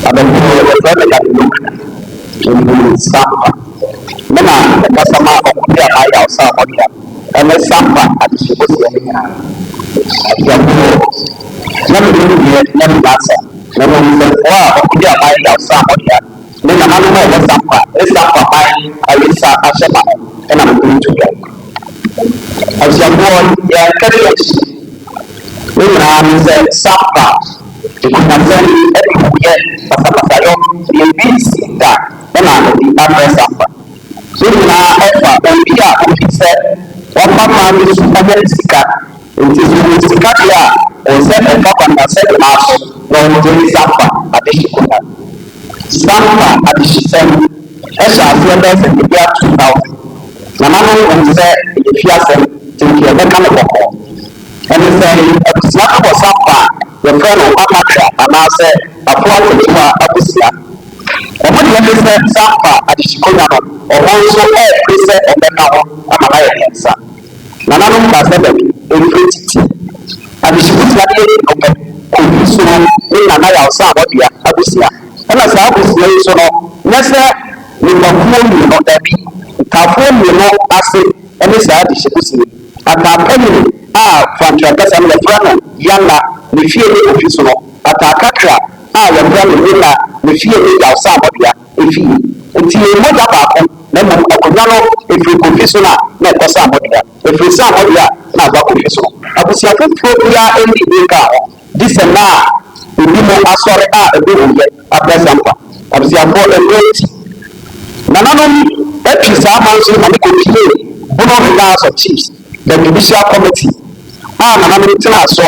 Adɔfoɔ, yɛfrɛ me Daddy Luke Mbu Sampa. Me na mekasa ma ɔko bi a mayɛ a ɔsa mmɔdea ɛne Sampa adehyeɛbɔsia no nyinaa. Abusuafoɔ, na menim deɛ na me nyansa, na mmom nsɛmfoɔ a ɔko bi a mayɛ a ɔsa mmɔdea ne nananom a ɛwɔ Sampa ne Sampa man ayesa ahyɛ ma no ɛna mede reto dwa. Abusuafoɔ, yɛnka bi akyi ne nyinaa ne sɛ Sampa nkunyasɛm de huyɛ basabasayɔ deɛ ebi nsi da ɛna ɛde abrɛ Sampa. Ne nyinaa ɛfa obi a ofi sɛ wafa man bi so anya ne sika, nti sɛ ɔwɔ sika deɛ a, ɔwɔ sɛ ɔfa kwanasɛ nyinaa so na ɔgye ne Sampa adehye konya. Sampa adehyesɛm ɛhyɛ aseɛ bɛyɛ sɛ the year 2000. Nananom hu sɛ ɛyɛ fi asɛm, nti nka yɛbɛka no bɔkɔɔ. Ɛne sɛ abusua bi wɔ Sampa a yɛfrɛ no Amakra anaasɛ Afoa Ketewa abusua. Ɔmo deɛ ne sɛ Sampa adehyikonya no, ɔmo nso ɛɛpere sɛ ɔbɛka ho ama no ayɛ 3. Nananom ka sɛ dabi, ɛmfiri titi. Adehyebusua no yɛ mmienu pɛ, Kofi Soro ne Nana Yaw Saamɔdua abusua. Ɛna saa abusua yi nso no, nyɛ sɛ nnipakuo mmienu, dabi, ntaafoɔ mmienu ase ne saa adehyebusua yi. Ataa panyin a Fantra kasa no yɛfrɛ no Yanna, ne fie ne Kofi Soro. Ataa kakra a yɛfrɛ no Yena, ne fie ne Yaw Saamɔdua efie. Nti yɛn mogya baako, na mmom akonnwa no efiri Kofi Soro a na ɛkɔ Saamɔdua, efiri Saamɔdua a na aba Kofi Soro. Abusua foforɔ biara nni bi nkaa ho, gye sɛ na ebi mo asɔre a ɛde huyɛ abrɛ Sampa. Abusuafoɔ, mmerɛ nti, nananom atwi saa aman so ma ne kɔpie Bono Regional House of Chiefs, the Judicial Committee a nananom tenaa so.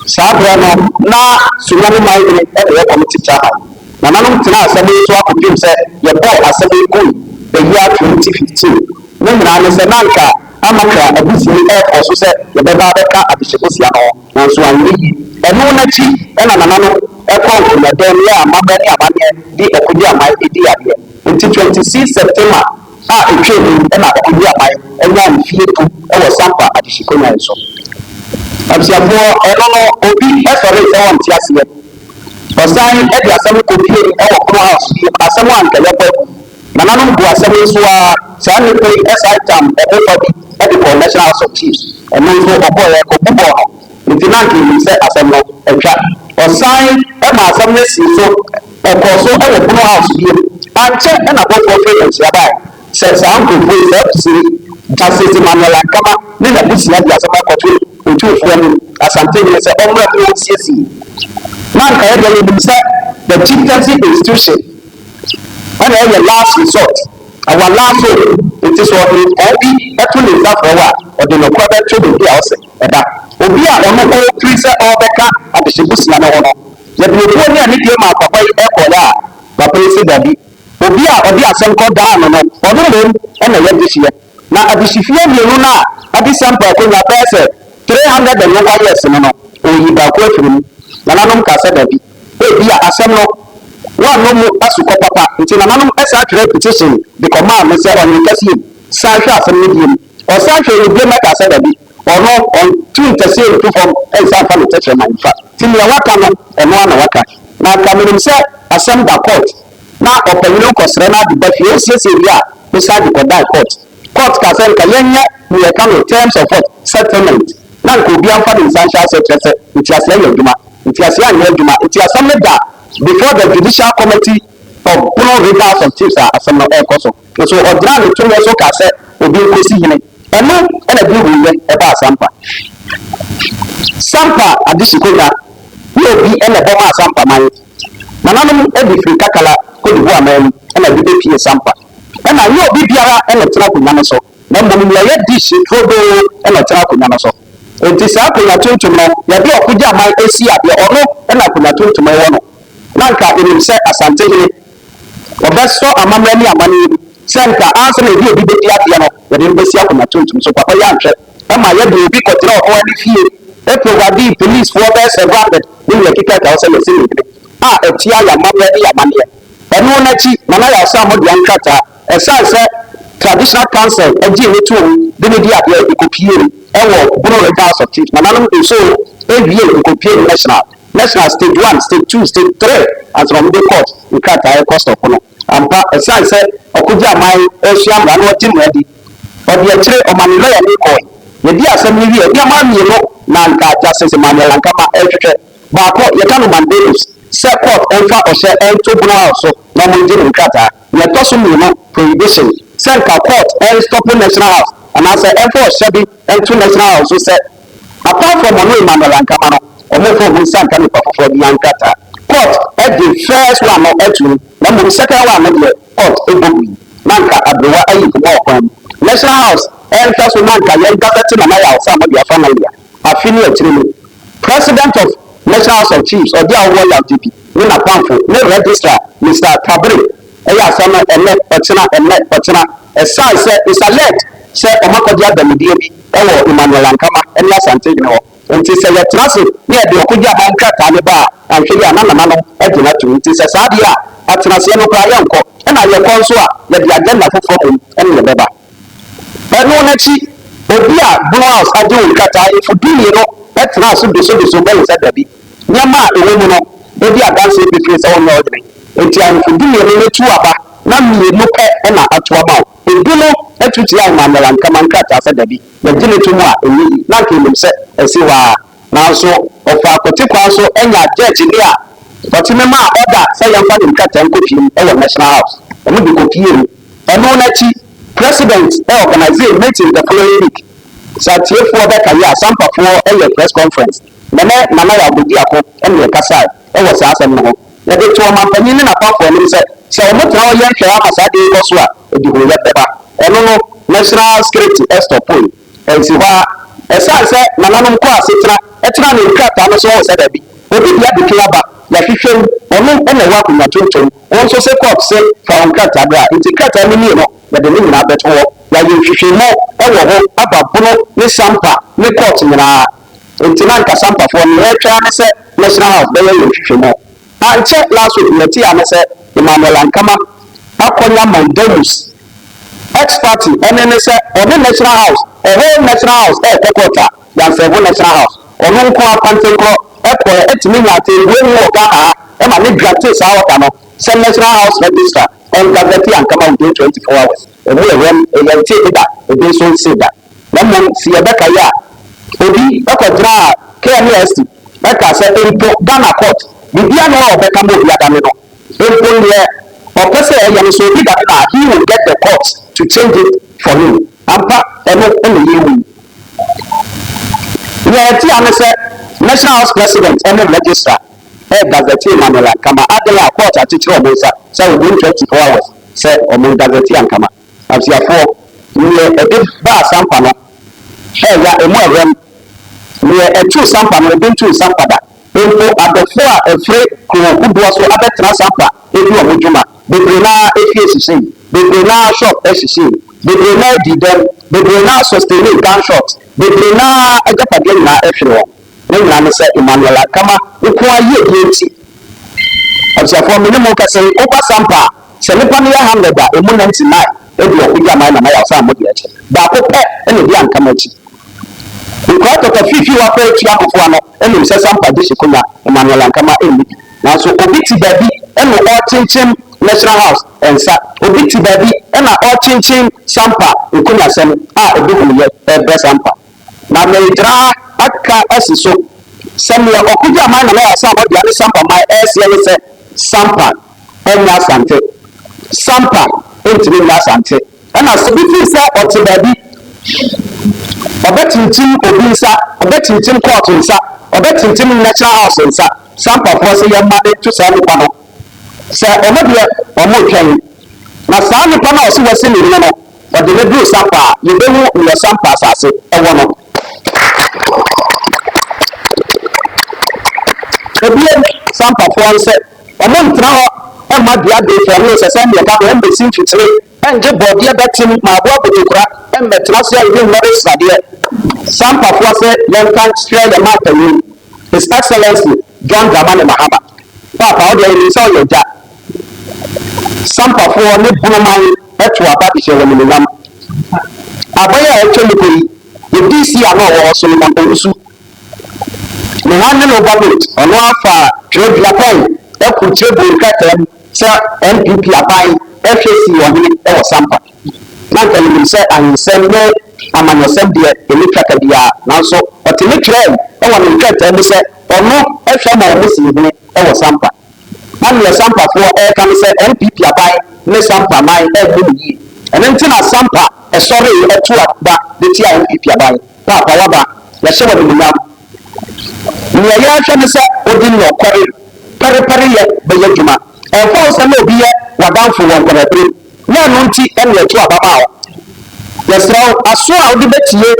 Saa berɛ no, na Sunyani Manhene ɛna ɛyɛ committee chairman. Nananom tenaa asɛm yi so akɔpem sɛ yɛbɔɔ asɛm yi gui the year 2015. Ne nyinaa ne sɛ na anka Amakra abusua yi ɛrekɔ so sɛ yɛbɛba abɛka adehyebusua no ho, nanso anyɛ yie. Ɛno n'akyi ɛna nananom ɛkɔ nkonnwadam yɛ amammerɛ ne amanneɛ de ɔkodi aman edi adeɛ. Nti 26 September a etwa mu ɛna ɔkodi aman anya mfie 10 ɛwɔ Sampa adehyekonnwa yi so. Abusuafoɔ, ɛno no obi ɛsɔre sɛ wɔnte aseɛ. Ɔsan ɛde asɛm kɔpie mu ɛwɔ Bono House bi, asɛm a anka yɛbɔ agu. Nananom bu asɛm nso a saa nnipa yi ɛsan tam ɛmofa bi ɛde kɔɔ National House of Chiefs. Ɛno nso ɔkɔɔyɛ kɔbubɔɔ no, nti na anka enim sɛ asɛm no atwa. Ɔsan ɛma asɛm no si so, ɛkɔɔ so ɛwɔ Bono House bio. Ankyɛ ɛna abɔfoɔ firi nhyia baeɛ sɛ saa nkurɔfoɔ yi, saa abusua yi, Justice Emmanuel Ankama ne n'abusua de asɛm akɔto Otumfoɔ anim, Asantehene, sɛ ɔmmra bi wɔnsiesie. Na anka yɛdeɛ yɛnim sɛ the chieftaincy institution ɛna ɛyɛ last resort, our last hope. Nti sɛ ɔde nkɔɔ bi ɛto ne nsa frɛ wo a, ɔde nokora bɛto baabi a ɔsɛ ɛda. Obi a ɔno ɔrefiri sɛ ɔrebɛka adehyebusua no ho no, yɛde obuo ne anidie ma papa yi ɛkɔeɛ a, papa yi sɛ dabi. Obi a ɔde asɛm kɔ daa no no, ɔno mmom ɛna ɛyɛ dehyeɛ. Na adehyefie mmienu no a ade Sampa akonnwa bɛyɛ sɛ 300 and over years no, ɔyi baako afiri mu. Nananom ka sɛ dabi. Ebi a asɛm no wɔanno mu asukɔ papa, nti nananom ɛsan twerɛ petition de kɔmaa no sɛ ɔnyɛ kɛseɛ mu san hwɛ asɛm no bio. Ɔsan hwɛ no bio mɛka sɛ dabi, ɔno ɔntu ntɛseɛ ntu fam ɛnsa mfa ne tɛkyerɛma mfa. Nti nea waka no, ɛno ara na waka. Na anka menim sɛ asɛm da court na ɔpanyin kɔsrɛ no ade ba fie, osiesie wie a, wosan de kɔdan court. Court ka sɛ nka yɛnyɛ nea yɛka no terms of what settlement, na nka obi amfa ne nsa nhyɛ aseɛ kyerɛ sɛ nteaseɛ yɛ adwuma. Nteaseɛ anyɛ adwuma, nti asɛm no da before the Judicial Committee of Bono Regional House of Chiefs a asɛm no ɛrekɔ so. Nso ɔgyina ne tumi so ka sɛ obi nkosi hene. Ɛno ɛna bi wuyɛ ɛbaa Sampa. Sampa adehyekonnwa ne obi ɛna ɛbɔ maa Sampa man. Nananom ɛde firi Kakala kɔdi aman mu ɛna ɛde bɛpie Sampa. Ɛna nyɛ obi biara ɛna ɛtena akonnwa no so, na mmom nea ɛyɛ dehye turodoo ɛna ɔtena akonnwa no so. Nti saa akonnwa tuntum no, yɛde ɔkogye aman esi adeɛ, ɔno ɛna akonnwa tuntum ɛwɔ no. Na nka enim sɛ Asantehene ɔbɛsɔ amammerɛ ne amanneɛ mu sɛ nka ansa na ebi obi bɛdi adeɛ no, yɛde no bɛsi akonnwa tuntum so. Papa yi anhwɛ ɛma yɛde obi kɔtena ɔno ani fie, eprovide policefoɔ bɛyɛ 700 ne nea ɛkeka ɛka hɔ sɛ yɛsi ne hene a ɛtia yɛ amammerɛ ne yɛ amanneɛ. Ɛno n'akyi, Nana Yaw Saamɔdua nkrataa, ɛsiane sɛ Traditional Council agye ne tom de ne di adeɛ, ekopie ɛwɔ Bono Regional House of Chiefs. Nananom nso ewie ekopie national. National stage one, stage two, stage three ansa na wɔde court nkrataa ɛkɔ stop no. Ampa, ɛsiane sɛ ɔkogye aman ɛresua mmara na ɔte mmara di, ɔde akyire ɔma ne lɔya ne kɔe. Yɛdi asɛm no wie, nneɛma mmienu na nka Justice Emmanuel Ankama ɛrehwehwɛ. Baako yɛka no mandamus, sɛ court ɛmfa ɔhyɛ ɛnto Bono House so na ɔmo ngye ne nkrataa. Nea ɛtɔ so mmienu, prohibition, sɛ nka court ɛnstop National House anaasɛ ɛmfa ɔhyɛ bi ɛnto National House so sɛ apart from ɔno Emmanuel Ankama no, ɔmo mfa ɔmo nsa nka nipa foforɔ bi ankrataa. Court ɛde first one no ɛto na mmom second one no deɛ, court ɛbɔ gui. Na nka aberewa ayi nkɔmɔ ɔkwan mu. National House ɛnhwɛ so na nka yɛn gazette Nana Yaw Sammordua finally a afe ne akyire no, President of National House of Chiefs, ɔde a ɔwɔ Yaw Gyebi ne n'apamfo ne Registrar Mr Tabere ɛyɛ asɛm no ɛnɛ ɔkyena, ɛnɛ ɔkyena, ɛsan sɛ it's alleged sɛ ɔmo akɔgye adamudeɛ bi ɛwɔ Emmanuel Ankama ɛne Asantehene hɔ. Nti sɛ yɛtena ase ne yɛde ɔkɔgye aban krataa ne ba a, anhwɛ yi a na nananom agyina to. Nti sɛ saa deɛ a, atenaseɛ no koraa yɛnkɔ, ɛna yɛkɔ nso a, yɛde agenda foforɔ mom ɛne yɛbɛba. Ɛno n'akyi, obi a Bono House agye wo nkrataa mfudumie no ɛtena so dosodoso bɛyɛ sɛ dabi, nneɛma a ɛwɔ mu no ebi adanseɛ pefee sɛ wɔnyɛ ɔdene. Nti ahemfo 12 no tu aba na mmienu pɛ ɛna ato ama wo. Edu no atu tia Emmanuel Ankama nkrataa sɛ dabi, yɛgye ne to mu a ɛnyɛ yi. Na nka enim sɛ ɛsi hɔ a, nanso ɔfa akote kwan so ɛnya judge ne a ɔtumi maa order sɛ yɛmfa ne nkrataa nkɔpie mu ɛwɔ National House. Ɔmo de kɔpie mu. Ɛno n'akyi, President ɛ organize meeting the following week. Sɛ atiefoɔ bɛka yi a, Sampafoɔ ɛyɛ press conference. Nɛnɛ Nana Yaw Bediako ɛne ɛkasae ɛwɔ saa asɛm no ho. Yɛde to ɔmanpanyin ne n'apamfoɔ anim sɛ ɔmo tena hɔ yɛ nhwɛ ama saa adeɛ yi kɔ so a, ɛde hooyɛ bɛba. Ɛno no, national security ɛstop yi ɛnsi hɔ a, ɛsiane sɛ nananom kɔ asetena ɛtena ne nkrataa no so wɔ sɛ dabi, obi de adetwe aba, yɛahwehwɛ mu, ɔno ɛna ɛwɔ akonnwa tuntum. Wɔn nso sɛ court sɛ fa wɔn nkrataa bra. Nti nkrataa no nie no, yɛde ne nyinaa bɛto hɔ. Yɛayɛ nhwehwɛmu ɛwɔ hɔ aba Bono ne Sampa ne court nyinaa. Nti na nka Sampafoɔ no yɛretwɛn ne sɛ National House bɛyɛ yɛn nhwehwɛmu. Ankyɛ, last week yɛte a ne sɛ Emmanuel Ankama akɔnya mandamus ex parte. Ɛne ne sɛ ɔne National House, ɛhɔ National House ɛɛkɔ court a yansɛnfo National House, ɔno nko akwantenkorɔ ɛkɔ ɛtumi nya atɛnbuo mu wɔ Ghana ha ɛma ne grant saa order no sɛ National House Registrar ɔngazette Ankama within 24 hours. Ɛmu ɛwɛm ɛyɛnte bi da, ebi nso nse da. Na mmom si yɛbɛka yi a, obi ɛkɔgyina a KNUST ɛka sɛ mpo Ghana court biribiara na ɔbɛka ma obi adane no, mpo deɛ ɔpɛ sɛ ɛyɛ no so obi dane na he will get the court to change it for him. Ampa, ɛno ɛna yɛ wu. Nea ɛte ano sɛ National House President ɛne Registrar ɛ gazette Emmanuel Ankama adan a court akyekyere ɔmo nsa sɛ within 24 hours sɛ ɔmo gazette Ankama. Abusuafoɔ, neɛ ɛde baa Sampa no ɛya emu ɛwɛm. Neɛ ɛtu Sampa no, ebi ntu Sampa da. Mpo adɔfo a ɛfiri kuro hodoɔ so abɛtena Sampa ebi ɔmo dwuma bebree naa, efie hyehyɛ, bebree naa shop ɛhyehyɛ, bebree naa di dɛm, bebree naa sustain gunshot, bebree naa agyapadeɛ nyinaa ɛhwere wɔn. Ne nyinaa ne sɛ Emmanuel Ankama nko ayie die. Nti abusuafoɔ, mene mu kɛse woba Sampa a, sɛ nipa no yɛ 100 a, emu 99 ebi ɔkogya aman Nana Yaw Sammordua akyi. Baako pɛ ɛna ebi Ankama akyi. Nkura tɔtɔ fifi wakɔ atua akofoɔ ano ɛnim sɛ Sampa gye hyɛ Emmanuel Ankama ɛnni bi. Nanso obi te baabi ɛna ɔrekyenkyen National House nsa, obi te baabi ɛna ɔrekyenkyen Sampa nkonnwasɛm a ebi hu yɛ ɛbrɛ Sampa. Na mɛgyina aka asi so sɛ nea ɔkogye aman Nana Yaw Sammordua ne Sampa man ɛreseɛ ne sɛ Sampa ɛnyɛ Asante, Sampa ntumi nyɛ Asante. Ɛna sɛ bi fi sɛ ɔte baabi ɔbɛkyinkyim obi nsa, ɔbɛkyinkyim court nsa, ɔbɛkyinkyim National House nsa, Sampafoɔ sɛ yɛmma ne nto saa nipa no sɛ ɔmo deɛ ɔmo twɛn na saa nipa no a ɔsi wɔsi ne hene no, ɔde ne duru Sampa a, yɛbɛhu nea Sampa asase ɛwɔ no. Ebien, Sampafoɔ nsɛ ɔmo ntena hɔ ɛmma dua defoɔ ne sɛ sɛ deɛ ka ho ɛmbɛsi mfikyire ɛngye bɔɔdeɛ bɛtem ma aboa botokura ɛmmɛtena se a yɛde nnɔre sradeɛ. Sampafoɔ sɛ yɛnka kyerɛ yɛn manpanyin, His Excellency John Dramani Mahama, paapa, ɔdeɛ yɛnim sɛ ɔyɛ agya. Sampafoɔ ne Bonoman ɛto aba de hyɛ wɔn animuonyam. Aban a ɛtwa mu kɔ yi, yɛ DC a na ɔwɔ hɔ, Solomon Owusu. Ne handing over note, ɔno afa twerɛdua pɛn ɛkurukyerɛ gu nkrataa mu sɛ NPP aban ɛhwɛ si ɔhene ɛwɔ Sampa. Na nka nim sɛ ahensɛm ne amanyɔsɛm deɛ, ɛni twaka biara, nanso ɔtumi twerɛ ɛwɔ ne nkrataa mu sɛ ɔno ɛhwɛ ma ɔmo si hene ɛwɔ Sampa. Na neɛ Sampafoɔ ɛreka ne sɛ NPP aban ne Sampa man ɛmmu no yie. Ɛno nti na Sampa ɛsɔre ɛto aba de tia NPP aban. Paapa, waba, yɛhyɛ wɔ animuonyam. Nea yɛrehwɛ ne sɛ wode nnɔkɔre pɛrepɛreyɛ bɛyɛ adwuma. Ɛmfa wo sɛ na obi yɛ w'adamfo wɔ nkɔmɛbere na ɛno nti ɛne ɛto aba ma wo. Yɛsrɛ wo, aso a wode bɛtie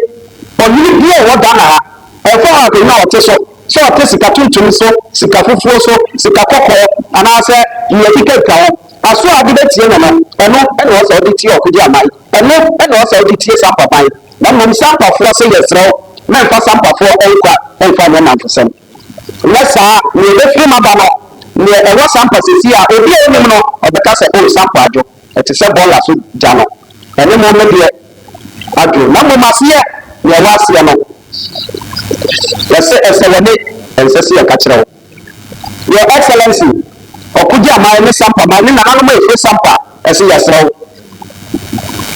ɔhene bi a ɛwɔ Ghana ha, ɛmfa wo akonnwa a ɔte so, sɛ ɔte sika tuntum so, sika fufuo so, sika kɔkɔɔ, anaasɛ nea ɛkeka ho, aso a wode bɛtie no, ɛno ɛna wɔ sɛ wode tie Ɔkogye Aman, ɛno ɛna wɔ sɛ wode tie Sampa ban. Na mmom Sampafoɔ sɛ yɛsrɛ wo, mɛmfa Sampafoɔ ɛnkwa ɛmfa nyɛ namfosɛm. Nyɛ saa, nea ɛbɛfiri mu aba no, nea ɛwɔ Sampa sesi a obi a onim no ɔbɛka sɛ, "O, Sampa adwo, ɛte sɛ bɔɔla so gya no." Ɛne mo no deɛ adwo, na mmom aseɛ nea ɛwɔ aseɛ no, yɛsɛ ɛsɛ w'ani, ɛnsɛ sɛ yɛka kyerɛ wo. Your Excellency Ɔkogye Aman ne Sampa man ne nananom a ɛfiri Sampa ɛsɛ yɛsrɛ wo,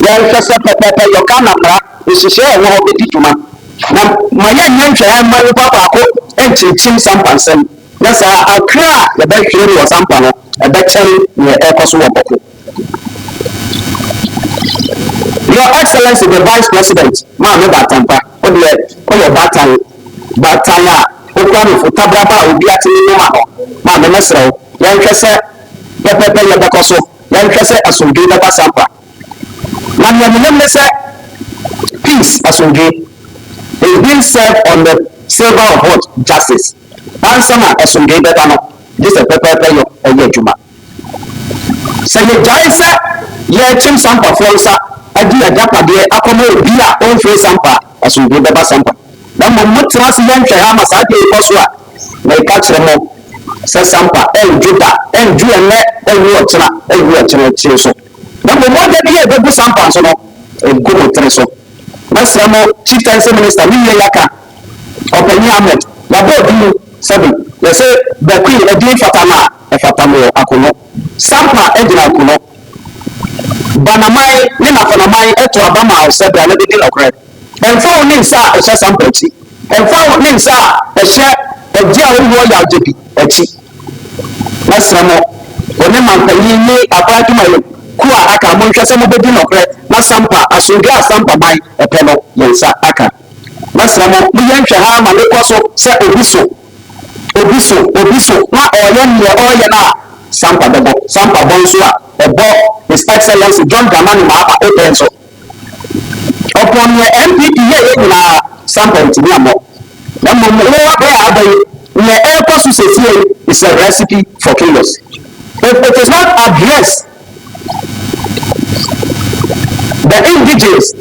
yɛnhwɛ sɛ pɛpɛɛpɛ yɛ Ghana mmara nhyehyɛe a ɛwɔ hɔ bɛdi dwuma, na ma yɛnyɛ nhwɛeɛ mma nipa baako nkyinkyim Sampa nsɛm. Na saa akra a yɛbɛhwere no wɔ Sampa no ɛbɛkyɛn nea ɛrekɔ so wɔ Bɔko. Your Excellency the Vice President Maame Batampa, wo deɛ woyɛ baatan baatan a wokura no fo tabraba a obi ate ne nom ano. Maame, mɛsrɛ wo, yɛnhwɛ sɛ pɛpɛpɛ yɛbɛkɔ so, yɛnhwɛ sɛ asomdwee bɛba Sampa. Na nea menim ne sɛ peace, asomdwee, is being served on the silver of what? Justice. Ansa na asomdwee bɛba no, gye sɛ pɛpɛɛpɛ yɛ ɛyɛ adwuma. Sɛ yɛgyae sɛ yɛrekyem Sampafoɔ nsa agye agyapadeɛ akɔma obi a ɔmfiri Sampa a, asomdwee bɛba Sampa. Na mmom motena ase yɛnhwɛ ha ma saa adeɛ yi kɔ so a, meka kyerɛ mo sɛ Sampa ɛndwo da, ɛndwo ɛnnɛ, ɛnwu ɔkyena, ɛnwu ɔkyena akyiri so. Na mmom mogya bi a ɛbɛgu Sampa nso no, ɛgu mo tiri so. Mɛsrɛ mo, Chieftaincy Minister, me nua yaka Ɔpanyin Ahmed, wabɔ odin sɛbi yɛsɛ bɛkui ɛdin fata no a ɛfata mo wɔ Akono. Sampa gyina Akono. Banaman ne Nafanaman ɛto aba ma wo sɛ bra na bɛdi nɔkorɛ. Ɛmfa wo ne nsa a ɛhyɛ Sampa akyi. Ɛmfa wo ne nsa a ɛhyɛ ɛgye a wowoɔ yawgye bi akyi. Mɛsrɛ mo, wo ne mampanyin ne aban adwumayɛ kuo a aka, monhwɛ sɛ mobɛdi nɔkorɛ na Sampa asomdwe a Sampa man ɛpɛ no, yɛn nsa aka. Mɛsrɛ mo, moyɛ nhwɛ ha ma ne kɔ so sɛ obi so, obi so, obi so na ɔyɛ neɛ ɔreyɛ no a, Sampa bɛbɔ. Sampa bɔ nso a, ɛbɔ His Excellency John Dramani Mahama opɛn so. Ɔpɔn neɛ NPP yɛyɛ nyinaa, Sampa ntumi ammɔ. Na mmom wo abɛn a aba yi, neɛ ɛrekɔ so sesie yi is a recipe for chaos. If it is not addressed, the indigenes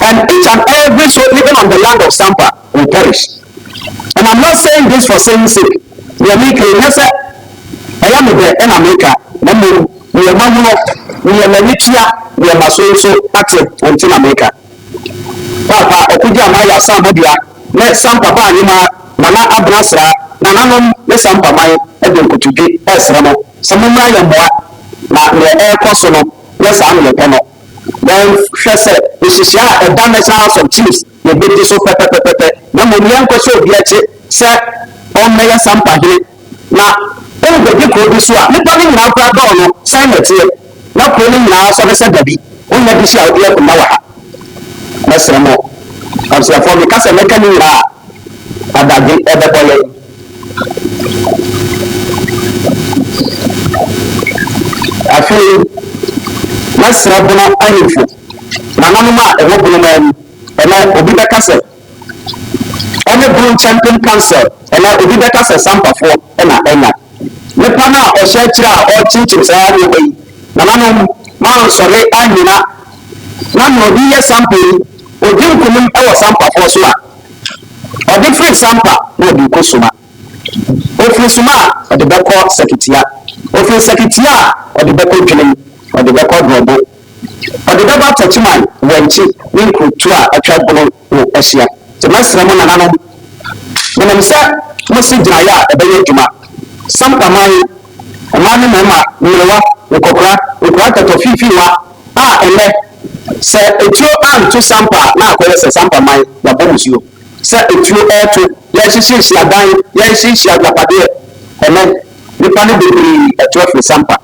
and each and every soul living on the land of Sampa will perish. And I'm not saying this for saying sake. Deɛ meka yi nyɛ sɛ ɛyɛ me dɛ ɛna meka, na mmom neɛ mahunu, neɛ m'ani tua, neɛ maso nso ate nti na meka. Paapa Ɔkogye Ama yɛ asammɔdua ne Sampa ba ahema Nana Abena Sra, nananom ne Sampa man de nkotodwe ɛresrɛ mo sɛ mommra yɛn mmoa na neɛ ɛrekɔ so no nyɛ saa na yɛpɛ no. Yɛnhwɛ sɛ nhyehyɛe a ɛda National House of Chiefs yɛbɛdi so pɛpɛpɛpɛ, na mmom yɛnkɔhyɛ obi akyi sɛ ɔmmɛyɛ Sampa hene. Na wobɛdi kuro bi so a nnipa no nyinaa koraa dɔɔ no sɛn na ɛteɛ, na kuro no nyinaa sɔre sɛ dabi, wonyɛ de si a wode akonnwa wɔ ha. Mɛsrɛ mo, abusuafoɔ, meka sɛ mɛka ne nyinaa a, adagye ɛbɛbɔ yɛn. Afei mɛsrɛ Bono ahemfo, nananom a ɛwɔ Bonoman mu. Ɛnɛ obi bɛka sɛ ɔne Bono Nkyɛmpem Council, ɛnɛ obi bɛka sɛ Sampafoɔ ɛna ɛnya nipa no a ɔhyɛ akyire a ɔrekyinkyim saa nneɛma yi. Nananom, mansɔre anyina na nea ɔde yɛ Sampa yi, ɔdi nkonim wɔ Sampafoɔ so a, ɔde firi Sampa na ɔde kɔ Suma. Ofiri Suma a, ɔde bɛkɔ Sɛkitia. Ofiri Sɛkitia a, ɔde bɛkɔ Dwenem, ɔde bɛkɔ Dorɔbo, ɔde bɛba Tɛkyiman, Wankyi ne nkurotu a atwa Bono ho ahyia. Nti mɛsrɛ mo nananom. Menim sɛ mosi gyinaeɛ a ɛbɛyɛ adwuma. Sampa man, mmaa ne mmarima, mmerewa, nkɔkora, nkora tɔtɔ fiifiiwa a ɛnnɛ, sɛ etuo anto Sampa a na akɔyɛ sɛ Sampa man yɛabɔ musuo. Sɛ etuo ɛreto, yɛrehyehyɛ adan, yɛrehyehyɛ agyapadeɛ. Ɛnnɛ, nnipa no bebree atu afiri Sampa.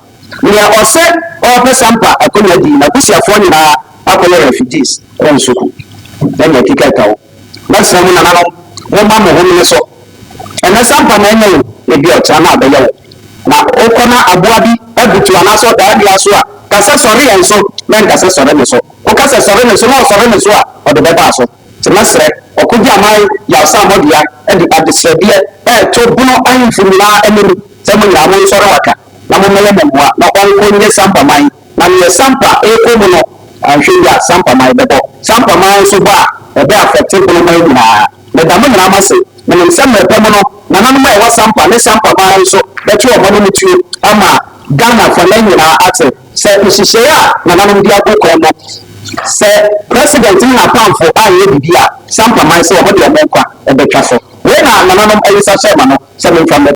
Nea ɔsɛ ɔrepɛ Sampa akonnwa di, n'abusuafoɔ nyinaa akɔyɛ refugees wɔ Nsuku ne nea ɛkeka ho. Mɛsrɛ mo nananom, momma mo homene so. Ɛnnɛ Sampa na ɛnyɛ wo, ebia ɔkyena na abɛyɛ wo. Na wokɔ na aboa bi abutu anaasɛ ɔdaa dua so a, ka sɛ sɔre yɛn so, na nka sɛ sɔre me so. Woka sɛ sɔre ne so na ɔsɔre ne so a, ɔde bɛba so. Nti mɛsrɛ, Ɔkogye Aman Yaw Sammɔdua de adesrɛdeɛ reto Bono ahemfo nyinaa anim sɛ mo nyinaa monsɔre waka na mommɛyɛ mo mmoa na ɔnko nnye Sampa man. Na neɛ Sampa rekɔ mu no, anhwɛ yie a Sampa man bɛbɔ. Sampa man nso bɔ a, ɛbɛ affect Bono man nyinaa. Meda mo nyinaa mo ase. Menim sɛ mmerɛ pa mu no, nananom a ɛwɔ Sampa ne Sampa man nso bɛto wɔn anom tuo ama Ghana afanan nyinaa ate sɛ nhyehyɛeɛ a nananom de agu kwan mu, sɛ President ne n'apamfo anyɛ biribi a, Sampa man sɛ wɔde wɔn nkwa bɛtwa so. Wei na nananom ayisa hyɛɛ m'ano sɛ memfa mmɛto.